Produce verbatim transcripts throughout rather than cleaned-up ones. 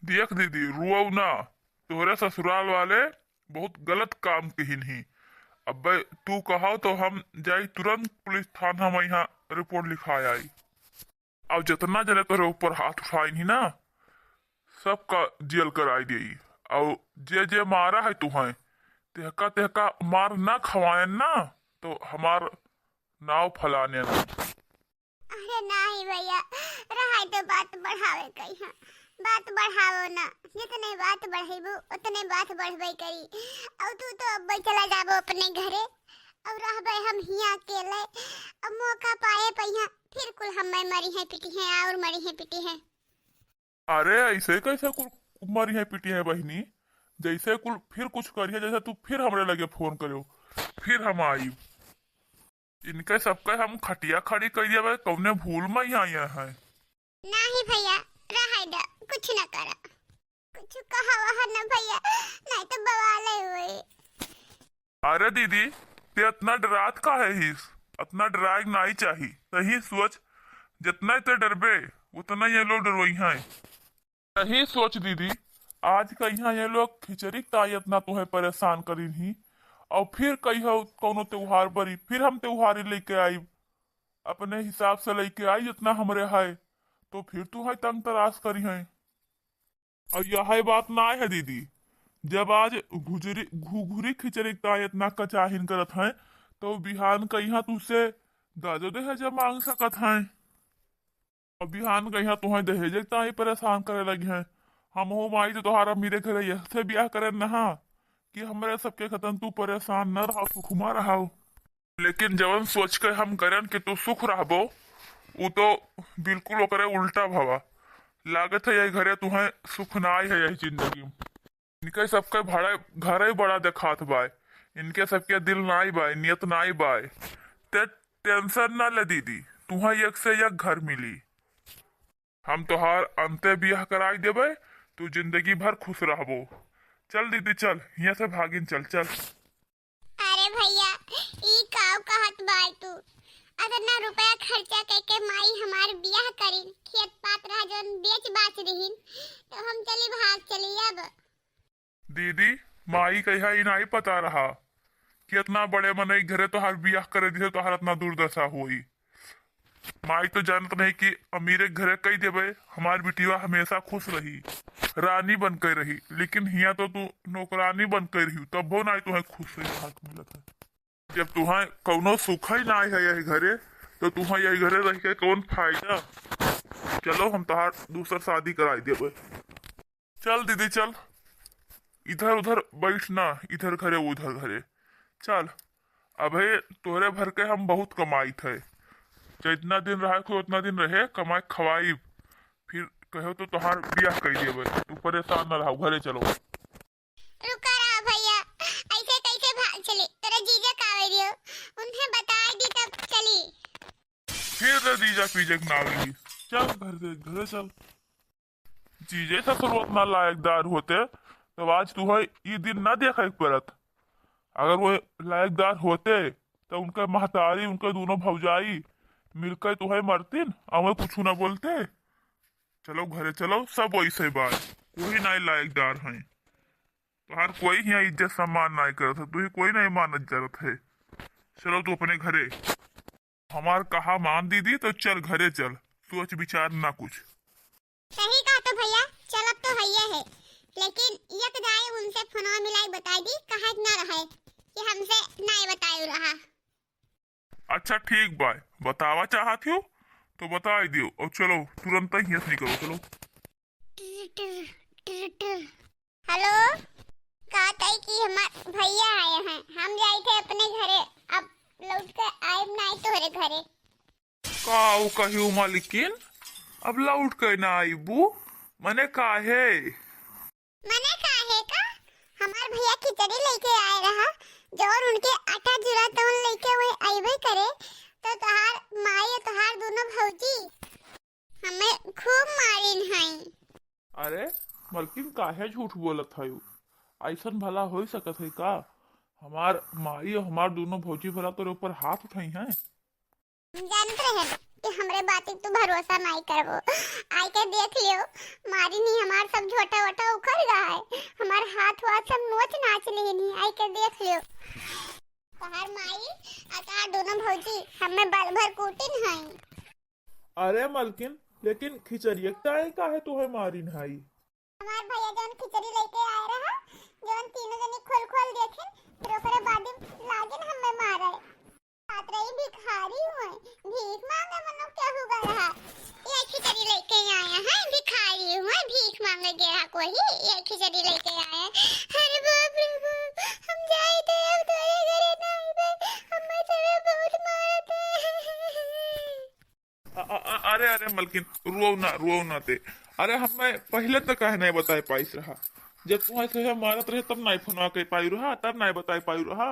देख दीदी, रुआऊ ना, तोहरे ससुराल वाले बहुत गलत काम किहिन ही। अब्बे तू कहो तो हम जाई तुरंत पुलिस थाना में यहाँ रिपोर्ट लिखा आई। अब जितना जने तोहरे ऊपर हाथ उठाइन ही ना, सबका जेल कराई देई। और जे जे मारा है तुहैं, तेहका तेहका मार ना खवाएन ना, तो हमार नाव फलाने ना। अरे नाही भैया, रहाई तो बात बढ़ावे कइहाँ। बात बढ़ावो ना, जितने बात बढ़ेबू उतने बात बढ़बे करी। और तू तो अब चला जाबो अपने घरे, और रहबे हम हियाँ अकेले। अब मौका पाए पहिया फिर कुल हमें मरी है पिटी है और मरी है पिटी है। अरे ऐसे कैसे कुल मरी है पिटी है बहिनी, जैसे कुल फिर कुछ करिए, जैसे तू फिर हमरे लगे फोन करियो, फिर हम आई। इनके सबके हम खटिया खड़ी कर देबे, कौने भूल में ही आए हैं। नाही भैया, रहाई दा, कुछ न करा, कुछ कहा वहा न भैया, नहीं तो बवाले हुए। अरे दीदी, ते इतना डरात काहे हिस? इतना डराए के नाई चाही। सही सोच, जितना ते डरबे, उतना ये लोग डरवई हैं। सही सोच दीदी, आज का यहाँ ये लोग खिचड़ी का इतना तुहैं परेशान करिन ही, और फिर कहियो कौनो त्योहार बरी, फिर हम त्योहारी लेके आइब, अपने हिसाब से लेके आई जितना हमरे है, तो फिर तुहैं तंग तराश करिहैं। और यह बात ना है दीदी, जब आज घुजरी, घुघुरी खिचड़ी का इतना कचाहिन करत हैं, तो बिहान कहिया तुझसे दाजो दहेज मांग सकत हैं। और बिहान कहिया तुहैं दहेज का ही परेशान करे लगिहैं। हमहू माई तो तोहार अमीरे घरे यह से ब्याह करे नहा कि हमरे सबके खतन तू परेशान न रहो, सुखमा रहो। लेकिन जवन सोच के हम करन कि तू सुख रहबो, उ तो बिल्कुल ओकरे उल्टा भवा। लागत है यही घरे तुहैं सुख नाई है यही जिंदगी में। इनके सबके भाड़ा, घर ही बड़ा देखात बाय, इनके सबके दिल नाई बाय, नियत नाई बाय। ते टेंशन ना ले दीदी, तुहैं एक से एक घर मिली। हम तोहार अंते बियाह कराई देबे, तू जिंदगी भर खुश रहबो। चल दीदी चल, हियाँ से भागिन चल, चल। अरे भैया, ई काव कहत बाय तू? अतना रुपया खर्चा करके माई हमार बियाह करिन, खेत पात रहा जौन बेच बाच दिहिन, तो हम चली भाग चली अब। दीदी, माई कहिया ई नाई पता रहा कि इतना बड़े मनई घरे तोहार बियाह करे दिहे, तोहार इतना दुर्दशा होई। माई तो जानत नहीं कि अमीरे घरे कई देबे, हमार बिटिया हमेशा खुश रही, रानी बन के रही, लेकिन हियाँ तो तू नौकरानी बन के रही, तब वो नाई तुहैं खुश रही हक मिलत है। जब तुहैं कौनो सुख ही नाई है यही घरे, तो तुहैं यही घरे रह के कौन फायदा? चलो हम तोहार दूसर शादी कराई देबे। चल दीदी चल, इधर उधर बैठ ना, इधर घरे उधर घरे। चल, अबे तोहरे भर के हम बहुत कमाइत है। जितना दिन रहे को उतना दिन रहे, कमाई खवाई, फिर कहो तो तोहार बियाह कर देबे। तू परेशान ना रहो, घरे चलो। रुका रहा भैया, ऐसे कैसे भाग चली? तेरा जीजा का आवे दियो, उन्हें बता दी तब चली। फिर तो जीजा पीजे के नाम ली। चल घर से, घरे चल। जीजे ससुर उतना लायकदार होते, तब आज तुहैं ई दिन ना देखे के पड़त। अगर वो लायकदार होते, तो उनके महतारी, उनके दोनों भौजाई मिलकर तुहैं मरतीन, और वो कुछ ना बोलते। चलो घरे चलो, सब वैसे बात, कोई नाई लायकदार हैं। तोहार कोई हियाँ इज्जत सम्मान नाई करत है, तुही कोई नाई मानत जरत है। चलो तू अपने घरे। हमार कहा मान दीदी, तो चल घरे चल, सोच विचार ना कुछ। सही कहा तो भैया, चलब तो हइये है, लेकिन एक जाए उनसे फोनवा मिलाई बताई दी, कहे ना रहे कि हमसे नाई बताए रहा। अच्छा ठीक बाय, बतावा चाहत हो तो बताई दियो, और चलो तुरंत ही हियाँ से निकलो, चलो। हेलो, कहत है कि हमार भैया आए हैं, हम जाइत है अपने घरे, अब लौट के आइब नाई तोहरे घरे। का उ कहियो मालकिन, अब लौट के ना आइबू? मने काहे? मने काहे का? हमार भैया खिचड़ी लेके आए रहा, जौन उनके आटा जुरा तौन लेके वही आइबे करे, तो तोहार माई और तोहार दोनों भौजी हमें खूब मारिन हई। अरे मलकिन, काहे झूठ बोलत हयू? ऐसन भला हो सकत है का? हमार माई और हमार दोनों भौजी भला तोरे ऊपर हाथ उठाई हैं? हम जानत रहे कि हमरे बात तू भरोसा नहीं करबो। आई के देख लियो, मारिन ही हमार सब झोटा। के देख लियो। तहार माई आ तहार दोनों भौजी हमें बल भर कूटिन हई। अरे मलकिन, लेकिन खिचड़िया के ताई काहे तोहे मारिन हई? हमार भैया जौन खिचड़ी लेके आए रहा, जौन तीनों जनी खोल खोल देखिन, फिर ओकरे बाद ही लागिन हमें मारे। बात रही भिखारी हुए, भीख मांगे मनो क्या हुआ रहा? ये खिचड़ी लेके आया है, भिखारी हुए, भीख मांगे गया कोई, ये खिचड़ी लेके आया है। अरे बाप रे बाप, हम जाई थे, अब तोरे घरे ना आइबे, हमें सरे बहुत मारत है। अ-, अ-, अ-, अरे, अरे मलकिन, रोओ ना, रोओ ना ते। अरे हमें पहिले तो काहे नहीं बताए पाइस रहा? जब तुम्हें सहे मारत रहे तब नहीं फोनवा कर पाई रहा, तब नहीं बताए पाई रहा।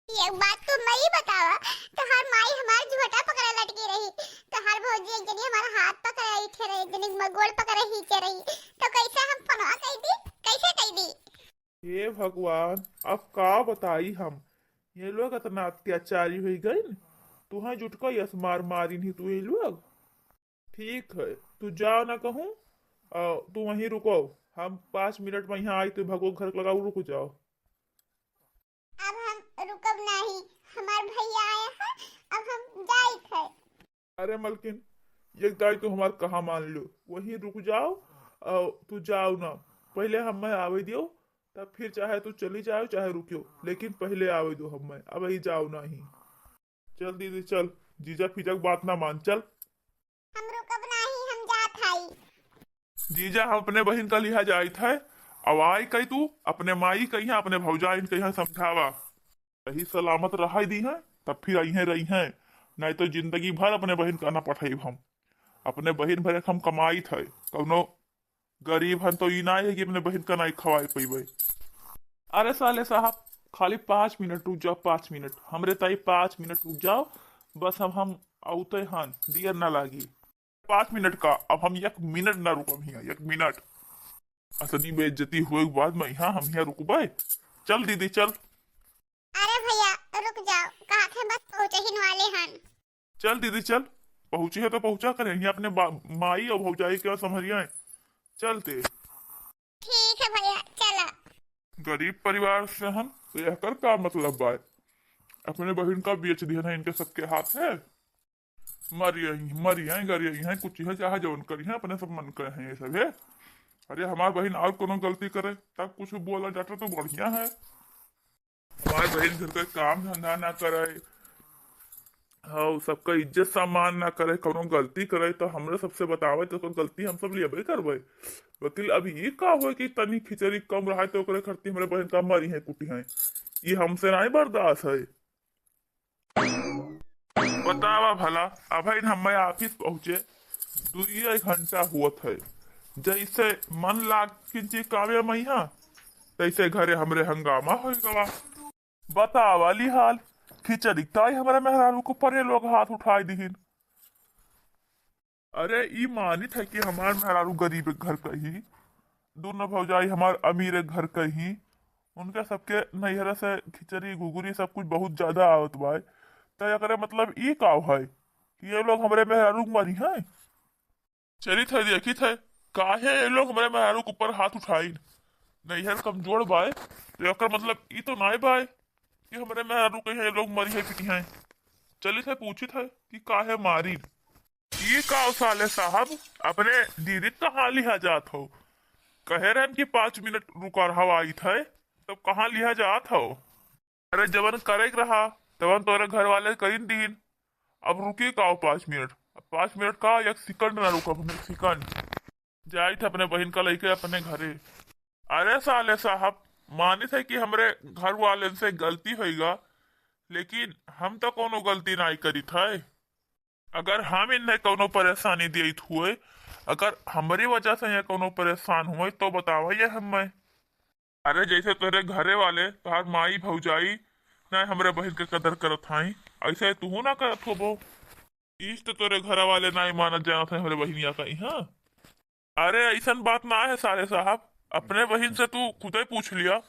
एक बात तू मई बतावा, तोहार माई हमार झोटा पकड़े लटकी रही, तोहार भौजी एक जनी हमार हाथ पकड़े इठे रही, एक जनी हमार गोड़ पकड़े हीचे रही, तो कैसे हम फोनवा कई दी? कैसे कई दी? हे भगवान, अब का बताई हम, ये लोग इतना अत्याचारी हुई गइन, तुहें जुटका यस मार मारिन ही तू ये लोग। ठीक है, तू जाओ ना कहूँ, अ, तू वहीं रुको, हम पाँच मिनट में यहाँ आई तो भगो घर लगाऊ, रुक जाओ। अब हम रुकब नहीं, हमार भैया आए हैं, अब हम जाइत है। अरे मलकिन, एक दाई तो हमार कहा मान लो, वहीं रुक जाओ, अ, तू जाओ ना, पहले हमें आवे दियो, तब फिर चाहे तू चली जाओ चाहे रुकियो, लेकिन पहले आवे दो हमें, अब ही जाओ नहीं। चल दीदी चल, जीजा फीजा के बात ना मान, चल। हम रुकब नाही, हम जात हई। जीजा, हम अपने बहिन का लिहा जाइत है, अब आई कई तू अपने माई कहिया, अपने भौजाइन कहिया समझावा, सही सलामत रहाई दी हैं, तब फिर अइहें रहिहें, नहीं तो जिंदगी भर अपने बहिन का ना पठाइब हम। अपने बहिन भरे हम कमाइत है, कौनो गरीब हन तो ई ना है कि अपने बहिन का नाई खवाए पइबे। अरे साले साहब, खाली पाँच मिनट रुक जाओ, पाँच मिनट, हमरे ताई पाँच मिनट रुक जाओ, बस हम, हम आउते हन, दियर ना लागी। पाँच मिनट का, अब हम एक मिनट ना रुकब हियाँ, एक मिनट। असली बेइज्जती हुए के बाद में यहाँ हम यहाँ रुकबे? चल दीदी, चल। अरे भैया, रुक जाओ, कहा थे बस पहुँचे ही वाले हन। चल दीदी, चल, पहुँची है तो पहुँचा करे, यहाँ अपने बा-, माई और भौजाई के संभरिया है। चलते। ठीक है भैया, चला। गरीब परिवार से हम, तो यह कर का मतलब बाय? अपने बहिन का बेच दिया ना इनके सबके हाथ है। मर यही, मर यही, गर यही है, कुछ है, चाहे जौन करी है, अपने सब मन के हैं ये सब है। अरे हमार बहिन और कोनो गलती करे, तब कुछ बोला जाता तो बढ़िया है। हमार बहिन घर का काम धंधा ना करे, हाँ, सबका इज्जत सम्मान ना करे, कोनो गलती करे तो हमरे सबसे बतावे तो ओकर गलती हम सब लेबे करबे। वकील, अब ये का होए कि तनी खिचड़ी कम रहा तो ओकरे खरती हमरे बहिन का मरी है, कुटी है, ये हमसे नहीं बर्दाश्त है। बतावा भला, अबहिन हम्मे ऑफिस पहुँचे दुइये घंटा हुअत है, जैसे मन लाग किंची कामे मइहा, तैसे घरे हमरे हंगामा होइ गवा। बतावा ली हाल, खिचड़ी ताई हमरे मेहरारू के ऊपर ये लोग हाथ उठाई दिहिन। अरे, ई मानित है कि हमार मेहरारू गरीब घर क ही, दोनों भौजाई हमार अमीर घर क ही, उनके सबके नैहरे से खिचड़ी, घुघुरी सब कुछ बहुत ज्यादा आवत बा। त एकरे मतलब ई का है कि ये लोग हमरे मेहरारू के मारी हैं? चलित है, देखित है, काहे ये लोग हमरे मेहरारू के ऊपर हाथ उठाइन? नैहर कमजोर बाय, तो एकर मतलब ई तो नाय बाय कि हमरे मेहरारू के ये लोग मरी है, पिटी हैं। चलित है, पूछित है कि काहे मारिन। ई का साले साहब, अपने दीदी कहाँ लिहा जात हो? कहे रहन कि पाँच मिनट रुका रहा, आइत है, तब कहाँ लिहा जात हो? अरे, जवन करे के रहा, तवन तोरे घर वाले करीन दीन। अब रुकी का पाँच मिनट? अब पाँच मिनट का, एक सेकंड ना रुकब हम, एक सेकंड। जाइत अपने बहिन का लइके अपने घरे। अरे साले साहब, मानित है कि हमरे घर वालेन से गलती होइगा, लेकिन हम तो कोनो गलती नाई करित है। अगर हम इन्हें कोनो परेशानी देत हुए, अगर हमरी वजह से ये कोनो परेशान हुए, तो बतावा ये हमें। अरे, जैसे तोरे घरे वाले, तोहार माई भौजाई, ना हमरे बहिन के कदर करत हई, ऐसे तूहू ना करत होबो। इस तो तोरे घर वाले ना मानत जानत है हमरे बहिनिया का यहाँ। अरे, ऐसन बात ना है साले साहब, अपने बहिन से तू खुदे पूछ लिया,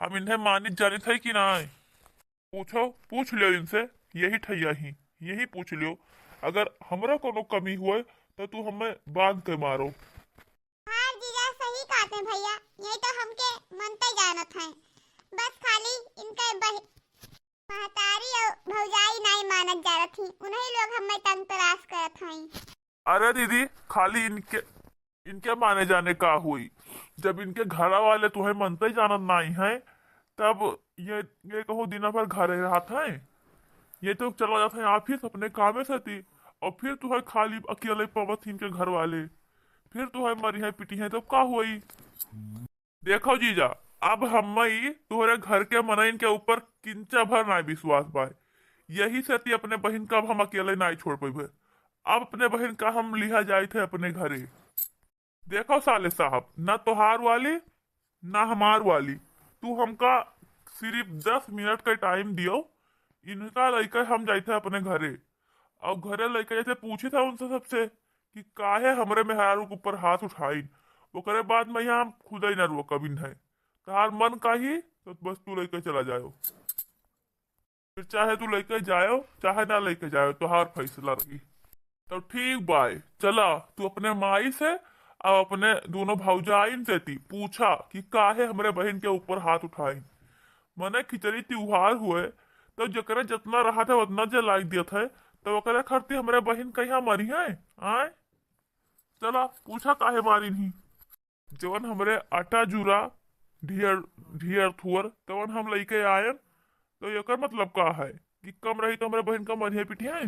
हम इन्हें मानित जानित है कि ना। पूछो, पूछ लियो इनसे, यही ठैया ही, यही पूछ लियो। अगर हमरा कोनो कमी हुए, तो तू हमें बांध के मारो। हाँ जीजा, सही कहते हैं भैया, यही तो हमके मनते जानत हैं। बस खाली इनके बह-, महतारी अउ भौजाई नाई मानत जात ही, उन्हीं लोग हमें तंग तराश करत हई। अरे दीदी, खाली इनके, इनके माने जाने का हुई? जब इनके घरा वाले तुहे मनते जानत नाई हैं, तब ये, ये कहूँ दिना भर घरे रहत हैं, ये तो चला जात है ऑफिस अपने कामे से ती, और फिर तुहे खाली अकेले पावत ही इनके घर वाले, फिर तुहे मरी है पिटी है, तब का हुई? देखो जीजा, अब हम्मई तोहरे घर के मनइन के ऊपर किंचा भर नाई विश्वास बाय। यही से ती अपने बहिन का अब हम अकेले नाई छोड़ पइबे। अब अपने बहिन का हम लिहा जाइत है अपने घरे। देखो साले साहब, ना तोहार वाली, ना हमार वाली, तू हमका सिर्फ दस मिनट का टाइम दियो, इनका लइके हम जाइत है अपने घरे। और घरे लइके जैसे पूछित है उनसे सबसे कि काहे हमरे मेहरारू के ऊपर हाथ उठाइन, ओकरे बाद में यहाँ हम खुदे न रोकब इन्हें। तहार मन कही तो बस तू लइके चला जायो, फिर चाहे तू लइके जायो चाहे ना लइके जायो, तोहार फैसला रही। तो ठीक बाय, चला तू अपने माई से और अपने दोनों भौजाइन से ती पूछा कि काहे हमरे बहिन के ऊपर हाथ उठाइन। मने खिचड़ी त्योहार हुए तो जकरे जितना रहत है उतना जे लाइ देत है, तो ओकरे खरती हमरे बहिन कहिया मरी है? आय, चला पूछा काहे मारिन ही। जवन हमरे आटा जूरा ढियर, ढियर थुअर तवन हम लइके आयन, तो एकर मतलब का है कि कम रही तो हमरे बहिन का मरिया पिटिया है?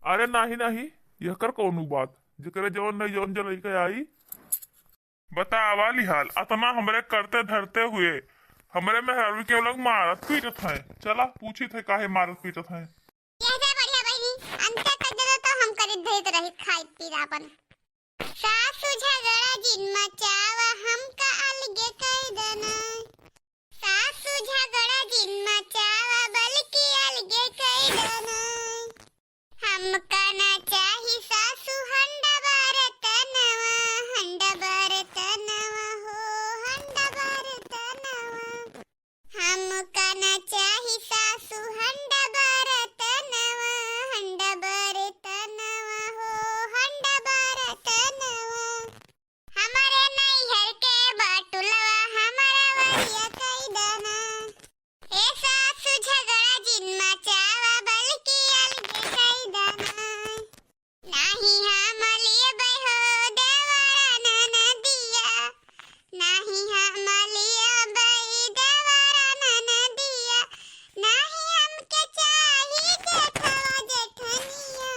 अरे नाही नाही, एकर कौनो बात, जेकरे जवन नहीं जवन जे लइके आई। बतावा लिहाल, अतना हमरे करते धरते हुए हमरे मेहरारू के लोग मारत पीटत हैं। चला पूछित है काहे मारत पीटत हैं। यह से बढ़िया बहिनी, अंते कर देता तो हम करीत धरीत रही खाई पी आपन। सासु झगड़ा जिन मचावा, हमका अलगे कई देना। सासु झगड़ा जिन मचावा, बल्कि अलगे कई देना। हमका ना चाही सासु हंडा बरतनवा, हंडा बरतनवा हो, हंडा बरतनवा। हमका ना चाही सासु हंडा बरतनवा, हंडा बरतनवा हो, हंडा बरतनवा। हमरे नैहर के बाटुलवा, हमरा वरिया कई दाना। ए सासु झगड़ा जिन मचावा, बल्कि अलगे कई दाना। नाही हम लेबै हो देवरा ननदिया, नाही हम लेबै देवरा ननदिया, नाही हमके चाही जेठवा जेठनिया।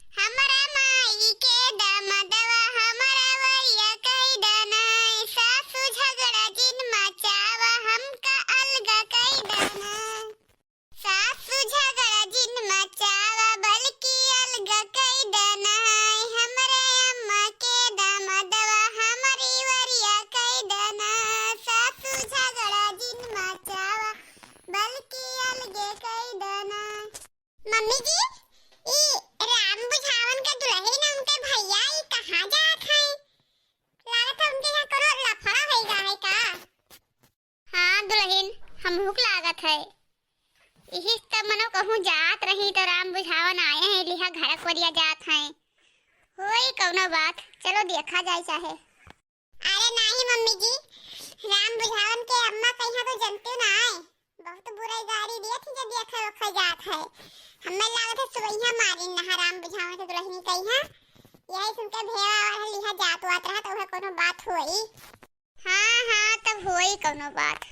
हमरा माई के दमदवा, हमरा वरिया कई दना, ए सासु झगड़ा जिन मचावा, हमका अलगा कई दना। सासु झगड़ा जिन मचावा, बल्कि अलगा कई दना। हमरे अम्मा के दामादवा, हमरी वरिया कई दना। सासु झगड़ा जिन मचावा, बल्कि अलगे कई दना। मम्मी जी, ई राम बुझावन के दुल्हन उनके भैया ई कहाँ जात हैं? लागत है उनके यहाँ कोनो लफड़ा होइगा है का? हाँ दुल्हन, हमहू के लागत है। इही त मनो कहूँ जात रही तो राम बुझावन आए हैं, लिहा घरक वरिया जात हैं। होई कौनो बात, चलो देखा जाए चाहे। अरे नाही मम्मी जी, राम बुझावन के अम्मा कहिया तो जनते ना आए, बहुत बुराई गारी दिए थी जब देखा ओखा जात है। हमें लागत है सुबहिया मारिन नहा राम बुझावन के दुल्हनी कहिया, यही सुन के भेवा वाला लिहा जात वात रहा तो वह कोनो बात होई। हाँ, हाँ, तब होई कौनो बात।